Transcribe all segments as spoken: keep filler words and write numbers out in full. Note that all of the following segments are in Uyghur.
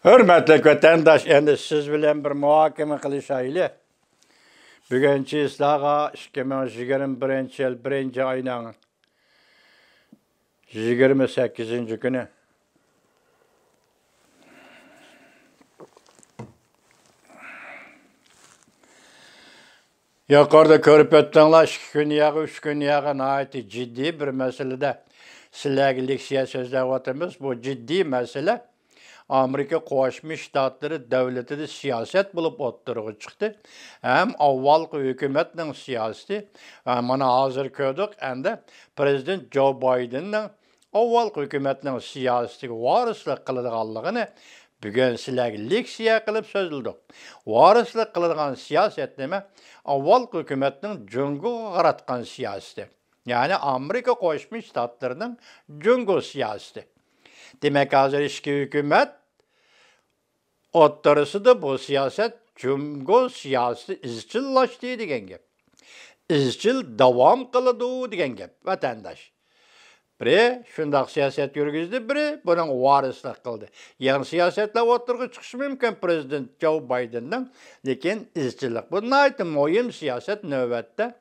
ھۆرمەتلىك ۋەتەنداش، ئەمدى سىز بىلەن بىر مۇھاكىمە قىلىشايلى. بۈگۈن چىسلاغا ئىككى مىڭ يىگىرمە بىرىنچى يىل بىرىنچى ئاينىڭ يىگىرمە سەككىزىنچى كۈنى. يۇقىرىدا كۆرۈپ ئۆتتۈڭلار، ئىككى كۈن ياغى، ئۈچ كۈن ياغى ناھايىتى جىددىي بىر مەسىلىدە سىلەرگە لېكسىيە سۆزلەۋاتىمىز. بۇ جىددىي مەسىلە. ئامېرىكا قوشما شتاتلىرى دۆلىتىدە سىياسەت بولۇپ ئوتتۇرىغا چىقتى. ھەم ئاۋۋالقى ھۆكۈمەتنىڭ سىياسىتى، ھە، مانا ھازىر كۆردۇق، ئەمدى پرېزىدېنت جو بايدېننىڭ ئاۋۋالقى ھۆكۈمەتنىڭ سىياسىتىگە ۋارىسلىق قىلىدىغانلىقىنى بۈگۈن سىلەرگە لېكسىيە قىلىپ سۆزلىدۇق. ۋارىسلىق قىلىدىغان سىياسەت نېمە؟ ئاۋۋالقى ھۆكۈمەتنىڭ جۇڭگوغا قاراتقان سىياسىتى. يەنى ئامېرىكا قوشما شتاتلىرىنىڭ جۇڭگو سىياسىتى. دېمەك، ھازىر ئىككى ھۆكۈمەت ئوتتۇرىسىدا بۇ سىياسەت، جۇڭگو سىياسىتى ئىزچىللاشتى دېگەن گەپ. ئىزچىل داۋام قىلىدۇ دېگەن گەپ، ۋەتەنداش. بىرى شۇنداق سىياسەت يۈرگۈزدى، بىرى بۇنىڭغا ۋارىسلىق قىلدى. يېڭى سىياسەتلەر ئوتتۇرىغا چىقىشى مۇمكىن پرېزىدېنت جو بايدېننىڭ، لېكىن ئىزچىللىق. بۇ ناھايىتى مۇھىم سىياسەت نۆۋەتتە.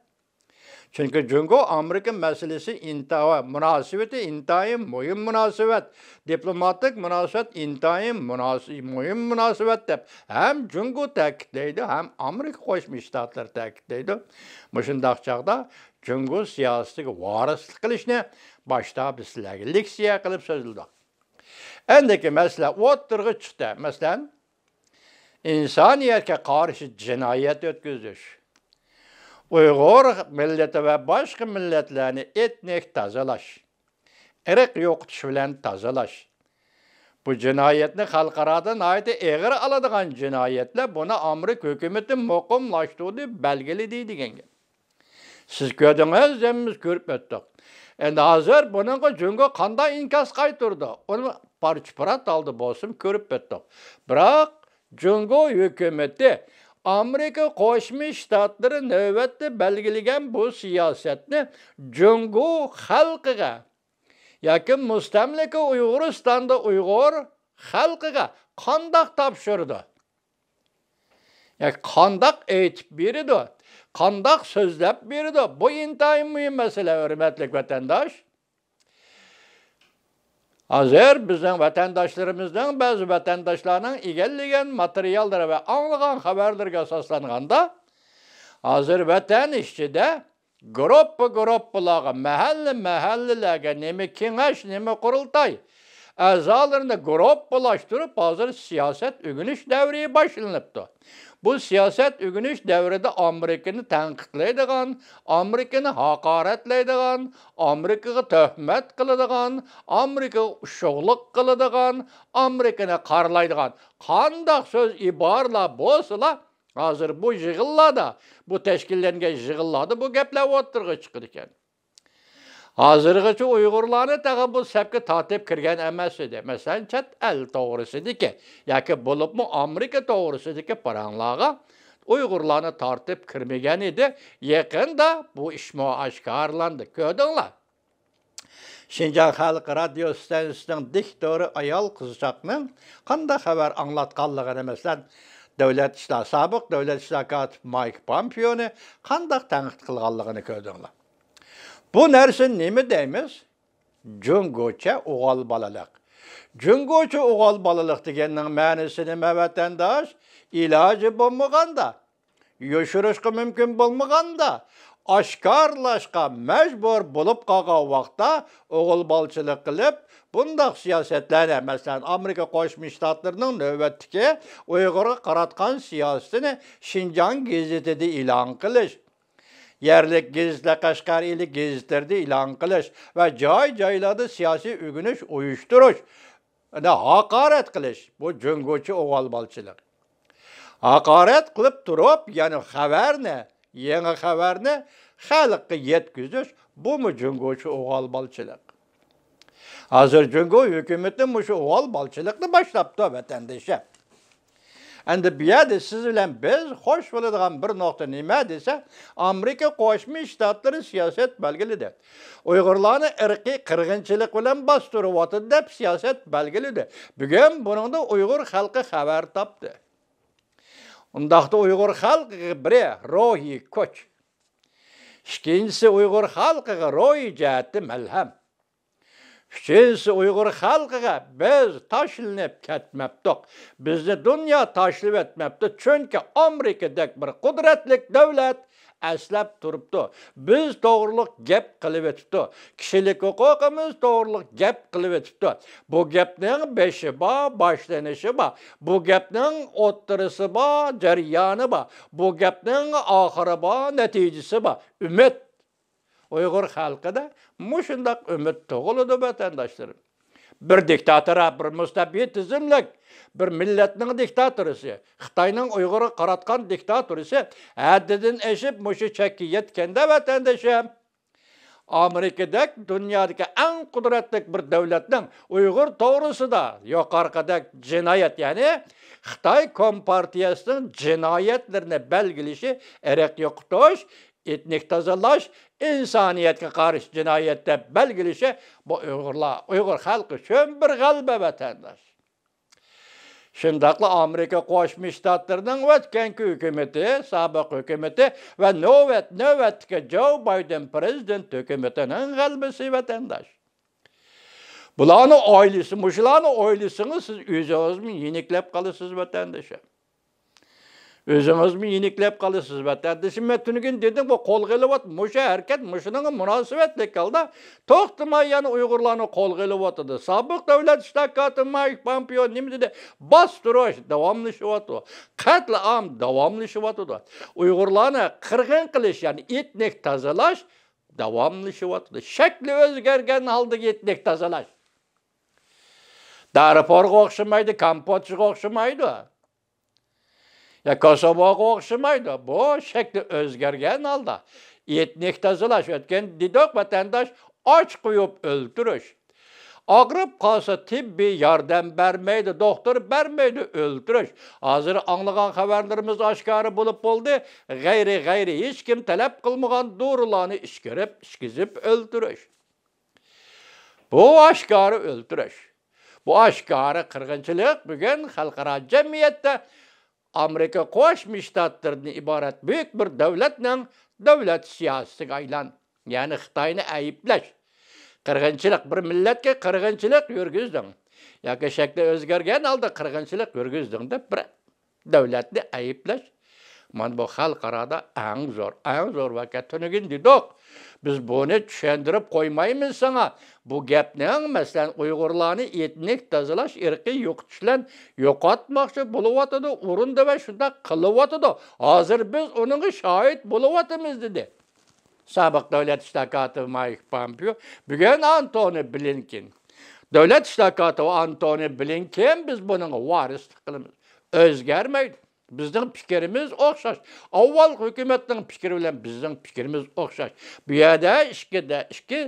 چۈنكى جۇڭگو ئامېرىكا مەسىلىسى ئىنتا-، مۇناسىۋىتى ئىنتايىن مۇھىم مۇناسىۋەت. دىپلوماتىك مۇناسىۋەت ئىنتايىن مۇناسى-، مۇھىم مۇناسىۋەت دەپ ھەم جۇڭگو تەكىتلەيدۇ، ھەم ئامېرىكا قوشما شتاتلىرى تەكىتلەيدۇ. مۇشۇنداق چاغدا جۇڭگو سىياسىتىگە ۋارىسلىق قىلىشنى باشتا بىز سىلەرگە لېكسىيە قىلىپ سۆزلىدۇق. ئەندىكى مەسىلە ئوتتۇرىغا چىقتى. مەسىلەن، ئىنسانىيەتكە قارشى جىنايەت ئۆتكۈزۈش، ئۇيغۇر مىللىتى ۋە باشقا مىللەتلەرنى ئېتنىك تازىلاش، ئىرق يوقىتىش بىلەن تازىلاش. بۇ جىنايەتنى خەلقئارادا ناھايىتى ئېغىر ئالىدىغان جىنايەتلەر، بۇنى ئامېرىكا ھۆكۈمىتى مۇقىملاشتۇردى، بەلگىلىدى دېگەن گەپ. سىز كۆردىڭىز، ھەممىمىز كۆرۈپ ئۆتتۇق. ئەمدى ھازىر بۇنىڭغا جۇڭگو قانداق ئىنكاس قايتۇرىدۇ؟ ئۇنى پارچە-پۇرات ھالدا بولسىمۇ كۆرۈپ ئۆتتۇق. بىراق جۇڭگو ھۆكۈمىتى ئامېرىكا قوشما شتاتلىرى نۆۋەتتە بەلگىلىگەن بۇ سىياسەتنى جۇڭگو خەلقىگە ياكى مۇستەملىكە ئۇيغۇرىستاندا ئۇيغۇر خەلقىگە قانداق تاپشۇرىدۇ؟ ياكى قانداق ئېيتىپ بېرىدۇ؟ قانداق سۆزلەپ بېرىدۇ؟ بۇ ئىنتايىن مۇھىم مەسىلە، ھۆرمەتلىك ۋەتەنداش. ھازىر بىزنىڭ ۋەتەنداشلىرىمىزنىڭ، بەزى ۋەتەنداشلارنىڭ ئىگىلىگەن ماتېرىياللىرى ۋە ئاڭلىغان خەۋەرلىرىگە ئاساسلانغاندا، ھازىر ۋەتەن ئىچىدە گۇرۇپپا-گۇرۇپپىلارغا، مەھەللە-مەھەللىلەرگە نېمە كېڭەش، نېمە قۇرۇلتاي ئەزالىرىنى گۇرۇپپىلاشتۇرۇپ، ھازىر سىياسەت ئۆگىنىش دەۋرى باشلىنىپتۇ. بۇ سىياسەت ئۆگىنىش دەۋرىدە ئامېرىكىنى تەنقىدلەيدىغان، ئامېرىكىنى ھاقارەتلەيدىغان، ئامېرىكىغا تۆھمەت قىلىدىغان، ئامېرىكىغا ئۇششۇقلۇق قىلىدىغان، ئامېرىكىنى قارىلايدىغان قانداق سۆز ئىبارىلەر بولسىلا، ھازىر بۇ يىغىنلاردا، بۇ تەشكىللەنگەن يىغىنلاردا بۇ گەپلەر ئوتتۇرىغا چىقىدىكەن. ھازىرغىچە ئۇيغۇرلارنى تېخى بۇ سەپكە تارتىپ كىرگەن ئەمەس ئىدى. مەسىلەن، چەت ئەل توغرىسىدىكى ياكى بولۇپمۇ ئامېرىكا توغرىسىدىكى پاراڭلارغا ئۇيغۇرلارنى تارتىپ كىرمىگەن ئىدى. يېقىندا بۇ ئىشمۇ ئاشكارىلاندى. كۆردۈڭلار. شىنجاڭ خەلق رادىيو ئىستانسىسىنىڭ دىكتورى ئايال قىزچاقنىڭ قانداق خەۋەر ئاڭلاتقانلىقىنى، مەسىلەن، دۆلەت ئىشلار، سابىق دۆلەت ئىشلار كاتىپى مايك پامپېئونى قانداق تەنقىد قىلغانلىقىنى كۆردۈڭلار. بۇ نەرسە نېمە دەيمىز؟ جۇڭگوچە ئوغۇل بالىلىق. جۇڭگوچە ئوغۇل بالىلىق دېگەننىڭ مەنىسى نېمە، ۋەتەنداش؟ ئىلاجى بولمىغاندا، يوشۇرۇشقا مۇمكىن بولمىغاندا، ئاشكارىلاشقا مەجبۇر بولۇپ قالغان ۋاقىتتا ئوغۇل بالىچىلىق قىلىپ، بۇنداق سىياسەتلەرنى، مەسىلەن، ئامېرىكا قوشما شتاتلىرىنىڭ نۆۋەتتىكى ئۇيغۇرغا قاراتقان سىياسىتىنى شىنجاڭ گېزىتىدە ئېلان قىلىش، يەرلىك گېزىتلەر، قەشقەر ئىلى گېزىتلىرىدە ئېلان قىلىش ۋە جاي-جايلاردا سىياسىي ئۆگىنىش ئۇيۇشتۇرۇش، ھاقارەت قىلىش، بۇ جۇڭگوچە ئوغۇل بالىچىلىق. ھاقارەت قىلىپ تۇرۇپ، يەنە خەۋەرنى، يېڭى خەۋەرنى خەلققە يەتكۈزۈش، بۇمۇ جۇڭگوچە ئوغۇل بالىچىلىق. ھازىر جۇڭگو ھۆكۈمىتى مۇشۇ ئوغۇل بالىچىلىقنى باشلاپتۇ، ۋەتەندىشى. ئەمدى بۇ يەردە سىز بىلەن بىز خوش بولىدىغان بىر نۇقتا نېمە دېسە، ئامېرىكا قوشما شتاتلىرى سىياسەت بەلگىلىدى. ئۇيغۇرلارنى ئىرقىي قىرغىنچىلىق بىلەن باستۇرۇۋاتىدۇ دەپ سىياسەت بەلگىلىدى. بۈگۈن بۇنىڭدىن ئۇيغۇر خەلقى خەۋەر تاپتى. ئۇنداقتا ئۇيغۇر خەلقىگە بىرى روھىي كۈچ، ئىككىنچىسى ئۇيغۇر خەلقىگە روھىي جەھەتتە مەلھەم. ئۈچىنچىسى، ئۇيغۇر خەلقىگە بىز تاشلىنىپ كەتمەپتۇق. بىزنى دۇنيا تاشلىۋەتمەپتۇ، چۈنكى ئامېرىكىدەك بىر قۇدرەتلىك دۆلەت ئەسلەپ تۇرۇپتۇ. بىز توغرۇلۇق گەپ قىلىۋېتىپتۇ. كىشىلىك ھوقۇقىمىز توغرۇلۇق گەپ قىلىۋېتىپتۇ. بۇ گەپنىڭ بېشى بار، باشلىنىشى بار. بۇ گەپنىڭ ئوتتۇرىسى بار، جەريانى بار. بۇ گەپنىڭ ئاخىرى بار، نەتىجىسى بار. ئۈمىد. ئۇيغۇر خەلقىدە مۇشۇنداق ئۈمىد تۇغۇلىدۇ، ۋەتەنداشلىرىم. بىر دىكتاتور، بىر مۇستەبىت تۈزۈملۈك، بىر مىللەتنىڭ دىكتاتورىسى، خىتاينىڭ ئۇيغۇرغا قاراتقان دىكتاتورىسى ھەددىدىن ئېشىپ مۇشۇ چەككە يەتكەندە، ۋەتەندىشىم، ئامېرىكىدەك دۇنيادىكى ئەڭ قۇدرەتلىك بىر دۆلەتنىڭ ئۇيغۇر توغرىسىدا يۇقىرىقىدەك جىنايەت، يەنى خىتاي كومپارتىيەسىنىڭ جىنايەتلىرىنى بەلگىلىشى، ئىرق يوقىتىش، ئېتنىك تازىلاش، ئىنسانىيەتكە قارشى جىنايەت دەپ بەلگىلىشى بۇ ئۇيغۇرلار، ئۇيغۇر خەلقى ئۈچۈن بىر غەلىبە، ۋەتەنداش. شۇنداقلا ئامېرىكا قوشما شتاتلىرىنىڭ ئۆتكەنكى ھۆكۈمىتى، سابىق ھۆكۈمىتى ۋە نۆۋەت، نۆۋەتتىكى جو بايدېن پىرېزىدېنت ھۆكۈمىتىنىڭ غەلىبىسى، ۋەتەنداش. بۇلارنى ئويلىسا، مۇشۇلارنى ئويلىسىڭىز، سىز ئۆزىڭىزمۇ يېنىكلەپ قالىسىز، ۋەتەنداشلار. ئۆزىڭىزمۇ يېنىكلەپ قالىسىز، ۋەتەندىشىم. مەن تۈنۈگۈن دېدىم، بۇ قولغا ئېلىۋات-، مۇشۇ ھەرىكەت مۇشۇنىڭغا مۇناسىۋەتلىك ھالدا توختىماي يەنە ئۇيغۇرلارنى قولغا ئېلىۋاتىدۇ. سابىق دۆلەت ئىشلار كاتىپى مايك پومپېئو نېمە دېدى؟ باستۇرۇش داۋاملىشىۋاتىدۇ. قەتلىئام داۋاملىشىۋاتىدۇ. ئۇيغۇرلارنى قىرغىن قىلىش، يەنى ئېتنىك تازىلاش داۋاملىشىۋاتىدۇ. شەكلى ئۆزگەرگەن ھالدا ئېتنىك تازىلاش. دارفورغا ئوخشىمايدۇ، كامپودژىغا ئوخشىمايدۇ. يا كوسوۋوغا ئوخشىمايدۇ. بۇ شەكلى ئۆزگەرگەن ھالدا ئېتنىك تازىلاش. ئۆتكەن دېدۇق، ۋەتەنداش، ئاچ قويۇپ ئۆلتۈرۈش. ئاغرىپ قالسا تېببىي ياردەم بەرمەيدۇ، دوختۇر بەرمەيدۇ، ئۆلتۈرۈش. ھازىر ئاڭلىغان خەۋەرلىرىمىز ئاشكارا بولۇپ بولدى. غەيرىي، غەيرىي ھېچكىم تەلەپ قىلمىغان دورىلارنى ئىچكۈرۈپ، ئىچكۈزۈپ ئۆلتۈرۈش. بۇ ئاشكارا ئۆلتۈرۈش. بۇ ئاشكارا قىرغىنچىلىق. بۈگۈن خەلقئارا جەمئىيەتتە ئامېرىكا قوشما شتاتلىرىدىن ئىبارەت بۈيۈك بىر دۆلەتنىڭ دۆلەت سىياسىتىگە ئايلاندى. يەنى خىتاينى ئەيىبلەش. قىرغىنچىلىق، بىر مىللەتكە قىرغىنچىلىق يۈرگۈزدۈڭ ياكى شەكلى ئۆزگەرگەن ھالدا قىرغىنچىلىق يۈرگۈزدۈڭ دەپ بىر دۆلەتنى ئەيىبلەش، مانا بۇ خەلقئارادا ئەڭ زور، ئەڭ زور ۋەقە. تۈنۈگۈن دېدۇق، بىز بۇنى چۈشەندۈرۈپ قويمايمىز ساڭا. بۇ گەپنىڭ، مەسىلەن، ئۇيغۇرلارنى ئېتنىك تازىلاش، ئىرقىي يوقىتىش بىلەن يوقاتماقچى بولۇۋاتىدۇ، ئۇرۇندى ۋە شۇنداق قىلىۋاتىدۇ. ھازىر بىز ئۇنىڭغا شاھىت بولۇۋاتىمىز، دېدى سابىق دۆلەت ئىشلار كاتىپى مايك پومپېئو. بۈگۈن ئانتونى بلىنكېن. دۆلەت ئىشلار كاتىپى ئانتونى بلىنكېن، بىز بۇنىڭغا ۋارىسلىق قىلىمىز. ئۆزگەرمەيدۇ. بىزنىڭ پىكرىمىز ئوخشاش. ئاۋۋالقى ھۆكۈمەتنىڭ پىكرى بىلەن بىزنىڭ پىكرىمىز ئوخشاش. بۇ يەردە ئىككى دە-، ئىككى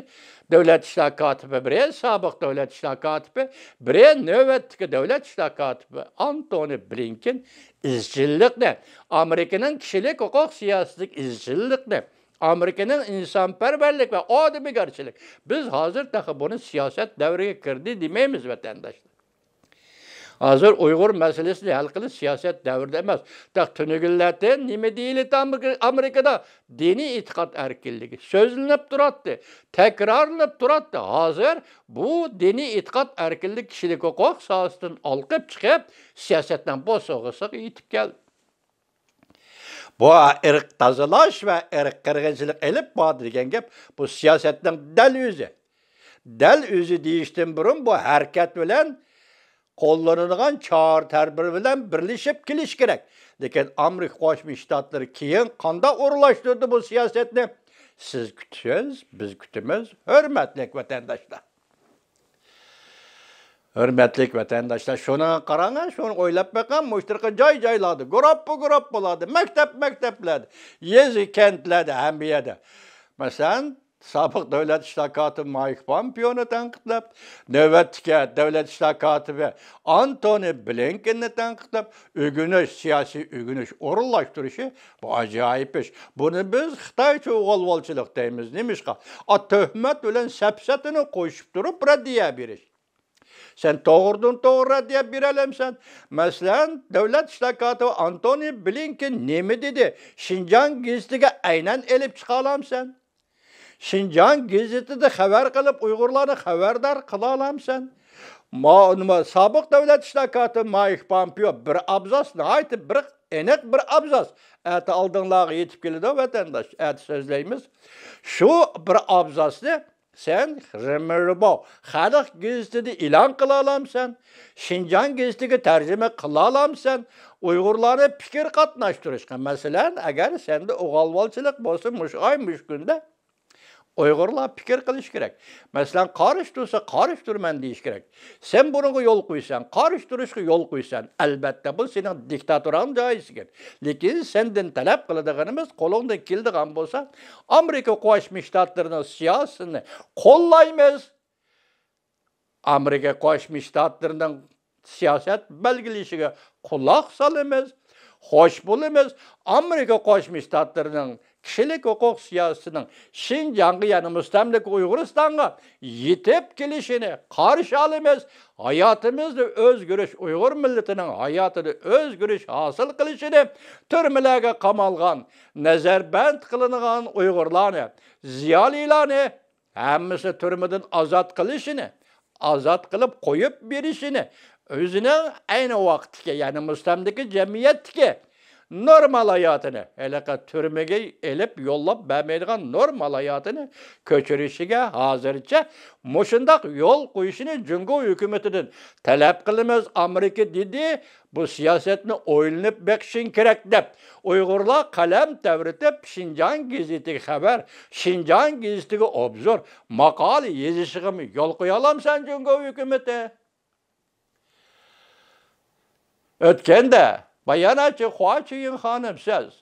دۆلەت ئىشلار كاتىپى، بىرى سابىق دۆلەت ئىشلار كاتىپى، بىرى نۆۋەتتىكى دۆلەت ئىشلار كاتىپى ئانتونى بلىنكېن ئىزچىللىقنى، ئامېرىكىنىڭ كىشىلىك ھوقۇق سىياسىتىدىكى ئىزچىللىقنى، ئامېرىكىنىڭ ئىنسانپەرۋەرلىك ۋە ئادىمىيگەرچىلىك. بىز ھازىر تېخى بۇنى سىياسەت دەۋرىگە كىردى دېمەيمىز، ۋەتەنداشلار. ھازىر ئۇيغۇر مەسىلىسىنى ھەل قىلىش سىياسەت دەۋرىدە ئەمەس. تېخى تۈنۈگۈنلەردىن نېمە دېيىلدى ئامېرىكا-، ئامېرىكىدا؟ دىنىي ئېتىقاد ئەركىنلىكى سۆزلىنىپ تۇراتتى، تەكرارلىنىپ تۇراتتى. ھازىر بۇ دىنىي ئېتىقاد ئەركىنلىكى كىشىلىك ھوقۇق ساھەسىدىن ئالقىپ چىقىپ، سىياسەتنىڭ بوسۇغىسىغا يېتىپ كەلدى. بۇ ئىرق تازىلاش ۋە ئىرق قىرغىنچىلىق ئېلىپ بارىدۇ دېگەن گەپ، بۇ سىياسەتنىڭ دەل ئۆزى. دەل ئۆزى دېيىشتىن بۇرۇن بۇ ھەرىكەت بىلەن قوللىنىدىغان چارە-تەدبىر بىلەن بىرلىشىپ كېلىش كېرەك. لېكىن ئامېرىكا قوشما شتاتلىرى كېيىن قانداق ئورۇنلاشتۇردى بۇ سىياسەتنى؟ سىز كۈتسىز، بىز كۈتىمىز، ھۆرمەتلىك ۋەتەنداشلار. ھۆرمەتلىك ۋەتەنداشلار، شۇنىڭغا قاراڭ، شۇنى ئويلاپ بېقىڭ، مۇشۇ جاي-جايلاردا، گۇرۇپپا-گۇرۇپپىلاردا، مەكتەپ-مەكتەپلەردە، يېزا-كەنتلەردە، ھەممە يەردە. مەسىلەن، سابىق دۆلەت ئىشلار كاتىپى مايك پامپېئونى تەنقىدلەپ، نۆۋەتتىكى دۆلەت ئىشلار كاتىپى ئانتونى بلىنكېننى تەنقىدلەپ، ئۆگىنىش، سىياسىي ئۆگىنىش ئورۇنلاشتۇرۇشى، بۇ ئاجايىپ ئىش. بۇنى بىز خىتايچە ئوغالۋالچىلىق دەيمىز. نېمىشقا؟ ئا، تۆھمەت بىلەن سەپسەتىنى قوشۇپ تۇرۇپ رەددىيە بېرىش. سەن توغرىدىن توغرا رەددىيە بېرەلەمسەن؟ مەسىلەن، دۆلەت ئىشلار كاتىپى ئانتونى بلىنكېن نېمە دېدى؟ شىنجاڭ گېزىتىگە ئەينەن ئېلىپ چىقالامسەن؟ شىنجاڭ گېزىتىدە خەۋەر قىلىپ، ئۇيغۇرلارنى خەۋەردار قىلالامسەن؟ ما-، نېمە، سابىق دۆلەت ئىشلار كاتىپى مايك پامپېئو بىر ئابزاس، ناھايىتى بىر ئېنىق بىر ئابزاس. ئەتە ئالدىڭلارغا يېتىپ كېلىدۇ، ۋەتەنداش. ئەتە سۆزلەيمىز. شۇ بىر ئابزاسنى سەن رېمېربو خەلق گېزىتىدە ئېلان قىلالامسەن؟ شىنجاڭ گېزىتىگە تەرجىمە قىلالامسەن؟ ئۇيغۇرلارنى پىكىر قاتناشتۇرۇشقا، مەسىلەن، ئەگەر سەندە ئوغالۋالچىلىق بولسا، مۇشۇ ئاي، مۇشۇ كۈندە ئۇيغۇرلار پىكىر قىلىشى كېرەك. مەسىلەن، قارشى تۇرسا، قارشى تۇرىمەن دېيىشى كېرەك. سەن بۇنىڭغا يول قويىسەن، قارشى تۇرۇشقا يول قويىسەن، ئەلۋەتتە، بۇ سېنىڭ دىكتاتوراڭ جايىسىكەن. لېكىن سەندىن تەلەپ قىلىدىغىنىمىز، قولۇڭدىن كېلىدىغان بولسا، ئامېرىكا قوشما شتاتلىرىنىڭ سىياسىتىنى قوللايمىز. ئامېرىكا قوشما شتاتلىرىنىڭ سىياسەت بەلگىلىشىگە قۇلاق سالىمىز، خوش بولىمىز. ئامېرىكا قوشما شتاتلىرىنىڭ كىشىلىك ھوقۇق سىياسىتىنىڭ شىنجاڭغا، يەنى مۇستەملىكە ئۇيغۇرىستانغا يېتىپ كېلىشىنى قارشى ئالىمىز. ھاياتىمىزدا ئۆزگىرىش، ئۇيغۇر مىللىتىنىڭ ھاياتىدا ئۆزگىرىش ھاسىل قىلىشىنى، تۈرمىلەرگە قامالغان، نەزەربەند قىلىنغان ئۇيغۇرلارنى، زىيالىيلارنى، ھەممىسىنى تۈرمىدىن ئازاد قىلىشىنى، ئازاد قىلىپ قويۇپ بېرىشىنى، ئۆزىنىڭ ئەينى ۋاقىتتىكى، يەنى مۇستەملىكە جەمئىيەتتىكى نورمال ھاياتىنى، ھېلىقى تۈرمىگە ئېلىپ يوللاپ بەرمەيدىغان نورمال ھاياتىنى كۆچۈرۈشىگە ھازىرچە مۇشۇنداق يول قويۇشىنى جۇڭگو ھۆكۈمىتىدىن تەلەپ قىلىمىز، ئامېرىكا، دېدى. بۇ سىياسەتنى ئويلىنىپ بېقىشىڭ كېرەك، دەپ، ئۇيغۇرلار قەلەم تەۋرىتىپ، شىنجاڭ گېزىتىگە خەۋەر، شىنجاڭ گېزىتىگە ئوبزور، ماقالە يېزىشىغىمۇ يول قويالامسەن، جۇڭگو ھۆكۈمىتى؟ ئۆتكەندە باياناتچى خۇا چۈيىڭ خانىم سىز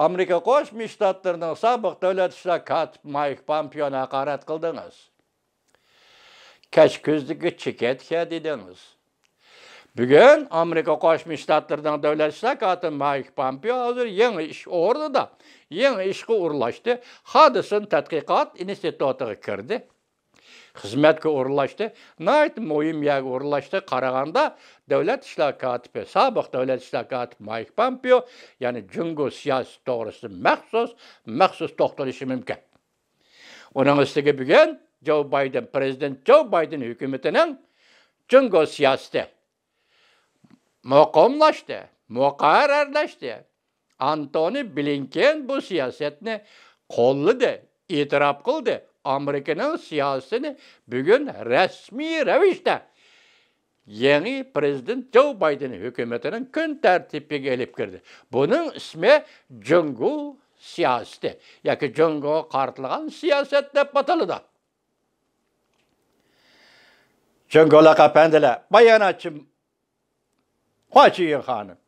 ئامېرىكا قوشما شتاتلىرىنىڭ سابىق دۆلەت ئىشلار كاتىپى مايك پامپېئونى ھاقارەت قىلدىڭىز. كەچكۈزدىكى چېكەتكە دېدىڭىز. بۈگۈن ئامېرىكا قوشما شتاتلىرىنىڭ دۆلەت ئىشلار كاتىپى مايك پامپېئو ھازىر يېڭى ئىش ئورنىدا، يېڭى ئىشقا ئورۇنلاشتى. خادىسون تەتقىقات ئىنستىتۇتىغا كىردى. خىزمەتكە ئورۇنلاشتى. ناھايىتى مۇھىم يەرگە ئورۇنلاشتى. قارىغاندا، دۆلەت ئىشلار كاتىپى، سابىق دۆلەت ئىشلار كاتىپى مايك پامپېئو، يەنى جۇڭگو سىياسىتى توغرىسىدا مەخسۇس، مەخسۇس توختىلىشى مۇمكىن. ئۇنىڭ ئۈستىگە بۈگۈن جو بايدېن، پىرېزىدېنت جو بايدېن ھۆكۈمىتىنىڭ جۇڭگو سىياسىتى مۇقىملاشتى، مۇقەررەرلەشتى. ئانتونى بلىنكېن بۇ سىياسەتنى قوللىدى، ئېتىراپ قىلدى. ئامېرىكىنىڭ سىياسىتىنى بۈگۈن رەسمىي رەۋىشتە يېڭى پىرېزىدېنت جو بايدېن ھۆكۈمىتىنىڭ كۈن تەرتىپىگە ئېلىپ كىردى. بۇنىڭ ئىسمى جۇڭگو سىياسىتى ياكى جۇڭگوغا قارىتىلغان سىياسەت دەپ ئاتىلىدۇ. جۇڭگولۇق ئەپەندىلەر، باياناتچى خۇا چۈيىڭ خانىم.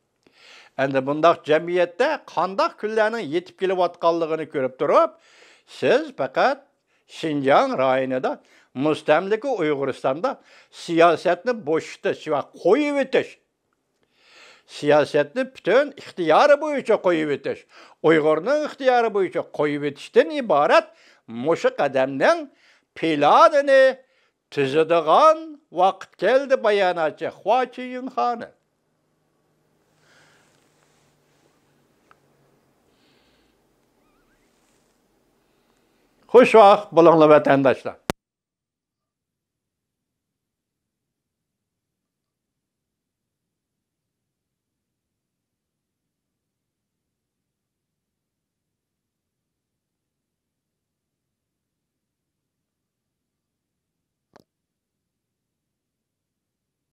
ئەمدى بۇنداق جەمئىيەتتە قانداق كۈنلەرنىڭ يېتىپ كېلىۋاتقانلىقىنى كۆرۈپ تۇرۇپ، سىز پەقەت شىنجاڭ رايونىدا، مۇستەملىكە ئۇيغۇرىستاندا سىياسەتنى بوشىتىش ۋە قويۇۋېتىش، سىياسەتنى پۈتۈن ئىختىيارى بويىچە قويۇۋېتىش، ئۇيغۇرنىڭ ئىختىيارى بويىچە قويۇۋېتىشتىن ئىبارەت مۇشۇ قەدەمنىڭ پىلانىنى تۈزىدىغان ۋاقىت كەلدى، باياناتچى خۇا چۈيىڭ خانىم. خۇشۋاقىت بولۇڭلار، ۋەتەنداشلار.